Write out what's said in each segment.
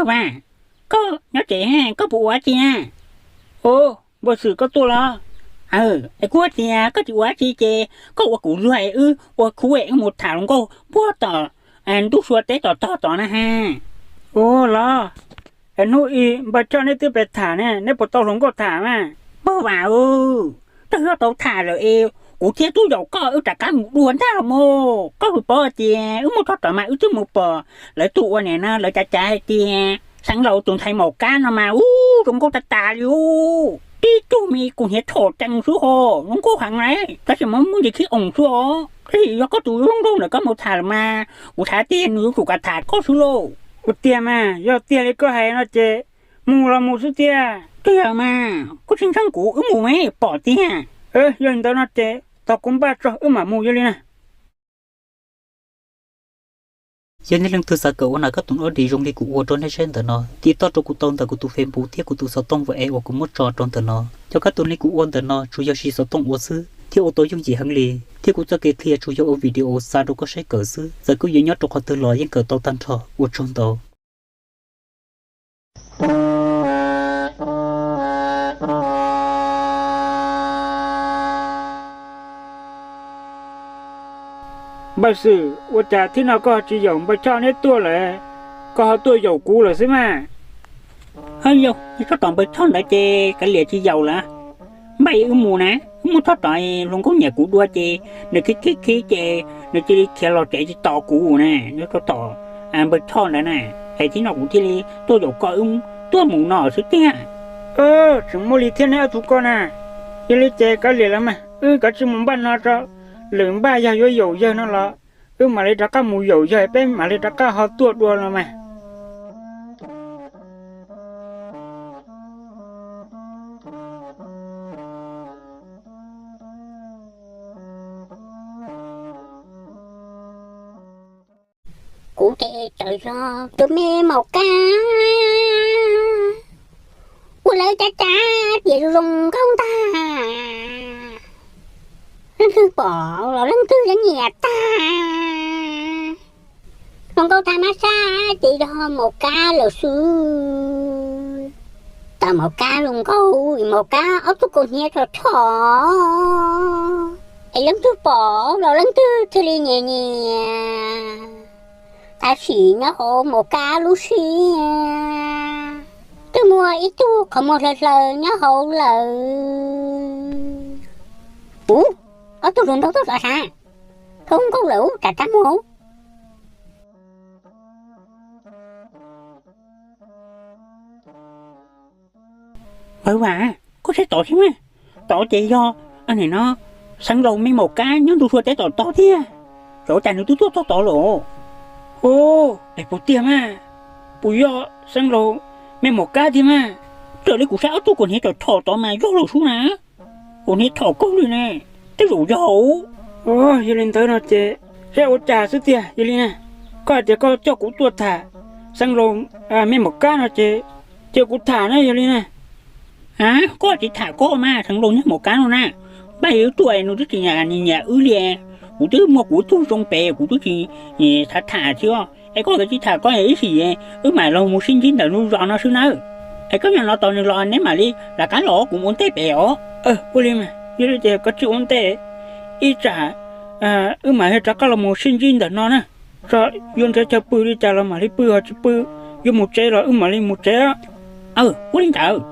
Vas, koj nyob tsev, koj puas ua dab tsi na? Npawg Xwm, koj tuaj los? Es kuv tias koj tsis ua dab tsi ces koj ua kuv luag es wb ua khub es wb mus tham hluas nkauj puag tom ntug sua teb tom tog tod na ha. Ua los, es hnub ib npawg Choj neb twb pem tham ne, neb puas tau hluas nkauj tham mas? Npawg Vas, twb yog tau tham lawm es kuv thiaj tuaj yaum koj wb rov qab mus dua ntag los mas. Koj puas paub tias wb mus txog tom mas wb twb mus pom lawv tus ua niam no lawv cav cav hais tias Xeev Laus tus ntxhais Maum Kab no mas ub zoo nkauj tas tas li ub. Tib tug me kuv hniav tshom cees xwb ho, zoo nkauj heev lauj, tab sis mas muaj ntsis khib oos xwb os. Tab sis yog koj tus zoo nkauj ntawm koj mus tham lawm mas kuv xav tias nws yuav tsum kam tham koj xwb lauj. Ua tiag mas, yog tiag li koj hais no ces mus los mus xwb tiag. Tiag mas, koj tsis ntseeg kuv wb mus mas pom tiag. Yog li ntawd no ces tos kuv npaj tso wb mam mus yog li na. Yog nej leej twg xav kawm ua nas kab toom ob D zoo li kuv ua rau nej saib ntawm no, tiv toj rau kuv tau ntawm kuv tus Facebook thiab kuv tus xov tooj WhatsApp uas kuv muab tso rau ntawm no. Cov kab toom li kuv ua ntawm no tsuas yog siv xov tooj ua xwb thiab ua tau yooj yim heev li, thiab kuv txoj kev qhia tsuas yog ua video xa rau koj saib kawm xwb. Txawm koj yuav nyob rau qhov twg los yeej kawm tau tag nrho. Ua tsaug ntau. Npawg Xwm, ua cas thib no koj tsis yaum npawg Choj neb tuaj lawm, koj ho tuaj yaum kuv lawm xwb mas? Ho yog txog tom npawg Choj ntawd ces kav liam tsis yaum lawm. Npaj wb mus na, wb mus txog tom hluas nkauj nyiam kuv dua ces nws khib khib khib ces nws cia li khiav los tsev tsis tos kuv na, nyob rau tom npawg Choj ntawd na. Es thib no kuv thiaj li tuaj yaum koj wb tuaj mus no xwb tiag. Tseem muaj li thiab neb ob tug ko na. Yog li ces kav liam los mas, wb kav tsij mus npaj no tso, lwm npaj yog yuav yaum yawg no los wb mam li rov qab mus yaum yawg, peb mam li rov qab ho tuaj dua no mas. Kuv ces txawm yog tus me Maum Kab uas lawv cav cav tias zoo zoo nkauj ntag. Leej twg pom los leej twg yeej nyiam tag. Hluas nkauj tham mab sab ces yog Maum Kab lawm xwb. Tam Maum Kab zoo nkauj, Maum Kab ob tug kaus hniav tshom tshom, es leej twg pom los leej twg thiaj li nyiam nyiam. Tab sis nyob hauv Maum Kab lub siab twb muaj ib tug qhov muag hlaws hlaws nyob hauv lawm. Ub, ob tug hluas nraug tuaj xov sav, zoo nkauj lawm ub, tsam rab muag. Npawg Vam, koj saib tod thiab mas, tod ces yog nim no Xeev Laus me Maum Kab nyob ntug sua teb tom tog thiab. Xyov cas nws twb tuaj txog tod lawm. Ub, es puas tiag mas, puas yog Xeev Laus me Maum Kab tiag mas? Raws li kuv saib ob tug kaus hniav tshom tshom tod mas yog lawm xwb na. Kaus hniav tshom kawg li ne, tej zaum yog. Yog li ntawd no ces saib ua cas xwb tiag. Yog li na, koj hais tias koj coj kuv tuaj tham Xeev Laus me Maum Kab no ces cia kuv tham na yog li na. Koj tsis tham koj mas, Xeev Laus niag Maum Kab no na, npaj wb tuaj nws twb tsis nyiam nyiam wb li. Kuv twb muaj kuv tug zoo pem kuv twb tsis xav tham thiab. Es koj tsis tham koj ib sim wb mam los mus sib ntsib ntawm lub zos no xwb nawb. Es koj nyob no tos nws los neb mam li rov qab los kuv ua ntej pem os. Ua li mas, yog li ces koj tsij ua ntej, ib tsam wb mam li rov qab los mus sib ntsib ntawm no na. Tso, yuav nrhiav chaw pw li cas los mam li pw, ho tsis pw, yuav mus tsev los wb mam li mus tsev. Ua li ntawd.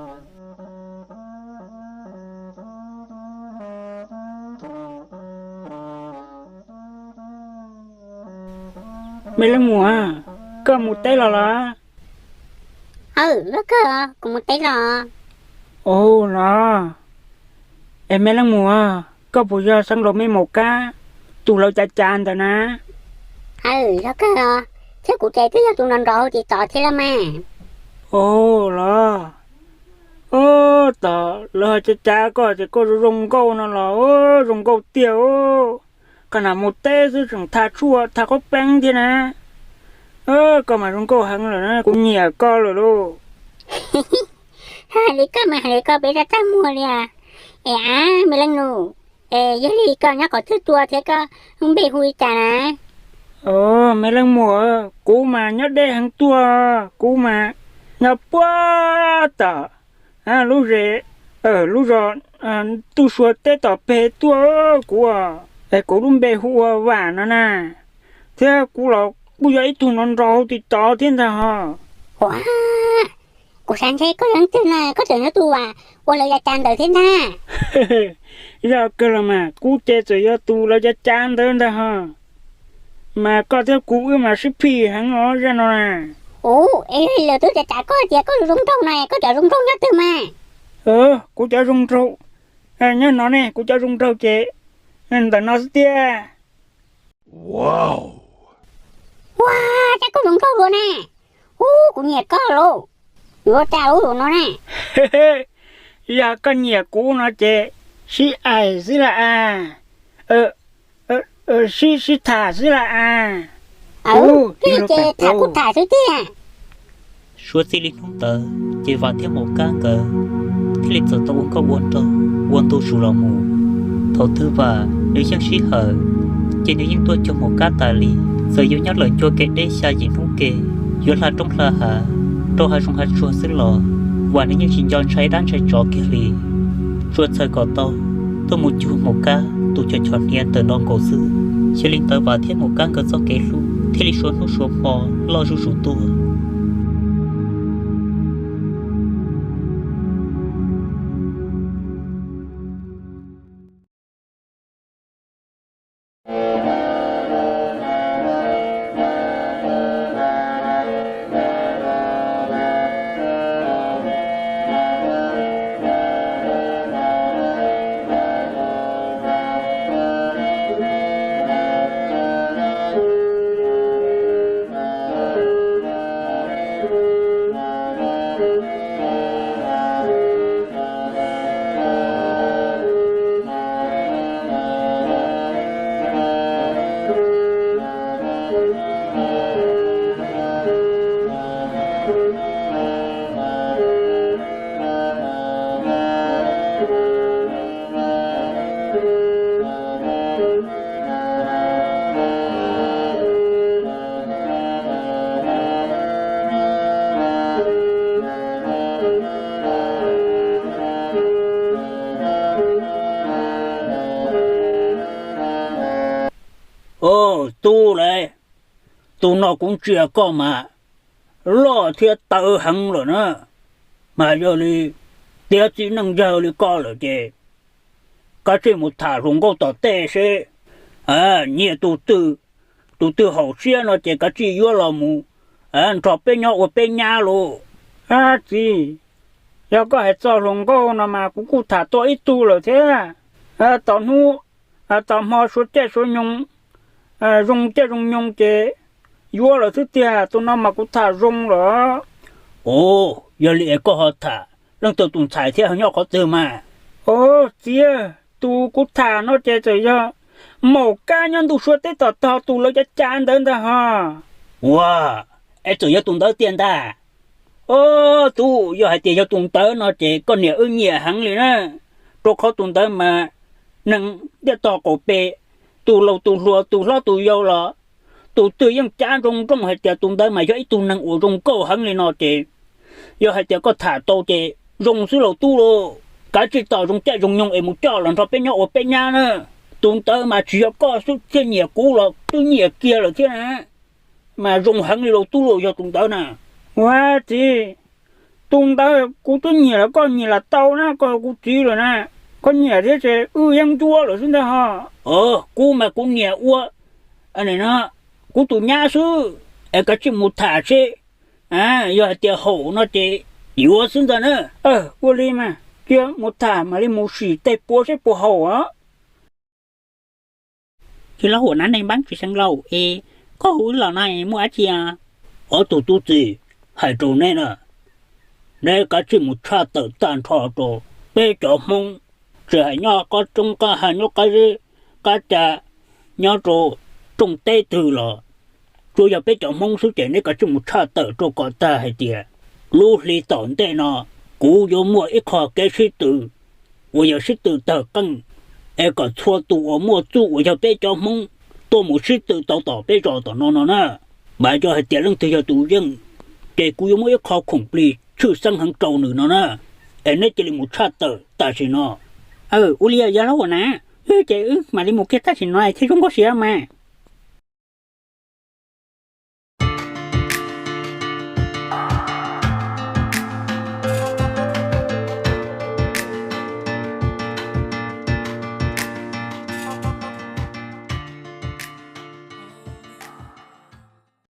Me Leej Muas, koj mus teb los los? Aw, Zab Kawg, kuv mus teb los. Ua los, es Me Leej Muas, koj puas yog Xeev Laus me Maum Kab tus lawv cav cav ntawd na? Aw, Zab Kawg, thiab kuv ces twb yog tus nrov nrov hauv TikTok thiab los mas. Ua los, ua, tos lawv ho cav cav koj ces koj zoo zoo nkauj no los, zoo nkauj tiag. Qhov no mus teb xwb tseem tha tshuaj tha qhaub peeb thiab na. Koj mas zoo nkauj heev lawm na, kuv nyiam koj lawm lauj. Hais li koj mas hais li koj peb rab tag muag li. Es av, Me Leej Nus, es yog li koj nyob qhov twg tuaj thiab koj lub npe hu li cas na? Me Leej Muas, kuv mas nyob deb heev tuaj, kuv mas Nyob puag tom lub zes, lub zos Ntuj Sua teb tom peg tuaj kuv, es kuv lub npe hu ua Vam no na, thiab kuv los kuj yog ib tug nrau nrau tim tod thiab ntag ho. Ua, kuv xav ntshe koj yog leej twg na, koj tseem yog tus uas ua lawv yav cav ntawd thiab ntag. Yog kawg los mas kuv ces txawm yog tus lawv yav cav ntawd ntag ho. Mas koj thiab kuv wb mas sib phim heev os zaj no na. Ua, es yog li lawv twb cav cav koj tias koj zoo nraug no, koj cov zoo nraug nyob twg mas? Kuv cov zoo nraug nyob no ne, kuv cov zoo nraug ces ntawm no xwb tiag. Ua, cas koj zoo nraug dua na. Ub, kuv nyiam koj lauj. Yuav tas lub no na. Yog koj nyiam kuv no ces sib aim xwb las as. Sib, sib tham xwb las as. Ces tham kuj tham xwb tiag. Suav txij li hnub ntawd ces Vam thiab Maum Kab nkawd thiaj li txawm tau ua nkauj ua nraug ua ntu zus los mus. Thaum twg Vam nws yeej sij hawm, ces nws yeej tuaj cuag Maum Kab tas li. Txawm yuav nyob lawm ncua kev deb xya yim hnub ke, yuav hla roob hla hav, rau hav zoov hav tsuag xwb los Vam nws yeej tsis nco ntshai dab ntshai tsov kiag li. Tsuas txhawm kom tau tuaj mus cuag Maum Kab tus chom chom hniav ntawm no nkaus xwb. Yog li ntawd Vam thiab Maum Kab nkawd txoj kev hlub thiaj li suav hnub suav hmo loj zuj zus tuaj. Tub lauj, tus no kuv ntsia koj mas loj thiab tawv heev lawm na, mas yog li tiav txiv neej yawg li koj lawm ces kav tsij mus tham hluas nkauj tom tej seb nyiam tus twg, tus twg haum siab no ces kav tsij yuav los mus nrog peb nyob ua peb nyab lauj. Ab txiv, yog koj hais txog hluas nkauj no mas kuv kuj tham tau ib tug lawm thiab. Tom hnub tom hmo suav caij suav nyoog, zoo caij zoo nyoog ces yuav lawm xwb tiag, tus no mas kuv tham zoo lawm. Ua, yog li es koj ho tham leej twg tus ntxhais thiab ho nyob qhov twg mas? Ua txiv, tus kuv tham no ces txawm yog Maum Kab nyob ntuj suav teb tom tog tus lawv cav cav ntawd ntag ho. Ua, es txawm yog tus ntawd tiag ntag. Ua, tub, yog hais tias yog tus ntawd no ces koj niam wb nyiam heev li na, rau qhov tus ntawd mas neeg ntiaj tog qaum pes, tus laus tus hluas tus hlob tus yau los tus twg yeej cav nroo nrooj hais tias tus ntawd mas yog ib tug neeg uas zoo nkauj heev li no ces yog hais tias koj tham tau ces zoo xwb lauj tub lauj. Kav tsij tos zoo caij zoo nyoog es mus coj los nrog peb nyob ua peb nyab na. Tus ntawd mas tsis yog koj xwb thiaj nyiam, kuv los twb nyiam kiag lawm thiab na. Mas zoo heev li lauj tub lauj yog tus ntawd na. Ua txiv, tus ntawd kuv twb nyiam lawm, koj nyiam los tau na, koj kuv txiv lawm na. Koj nyiam thiab ces wb yeej ncuab lawm xwb ntag ho. Kuv mas kuv nyiam ua, kuv tus nyab xwb, es kav tsij mus tham seb, yog hais tias haum no ces yuav xwb ntag na. Ua li mas cia mus tham mam li mus sim tej puav seb puas haum os. Tsis los huam nab neeg npaab tsis xeev laus es koj hu wb los no muaj dab tsi? Ob tug tub txib, hais rau neb na, neb kav tsij mus tshaj tawm tag nrho rau peb cov Hmoob, tsis hais nyob qab roob qab hav, nyob qab zeb qab ca, nyob rau rooj teb twg los tsuav yog peb cov Hmoob xwb ces neb kav tsij mus tshaj tawm rau kom tag hais tias lub hli tom ntej no kuv yuav muaj ib qho kev sib tw uas yog sib tw tawg qeej, es kom txhua tus uas muaj txuj uas yog peb cov Hmoob tuaj mus sib tw tau tom peb zos tom no no na. Mas yog hais tias leej twg yog tus yeej, ces kuv yuav muab ib qho khoom plig tshwj xeeb heev rau nws no na, es neb cia li mus tshaj tawm tam sim no. Ua li yog hlob Huas Nav, ces wb mam li mus kiag tam sim no thiaj zoo nkauj siab mas.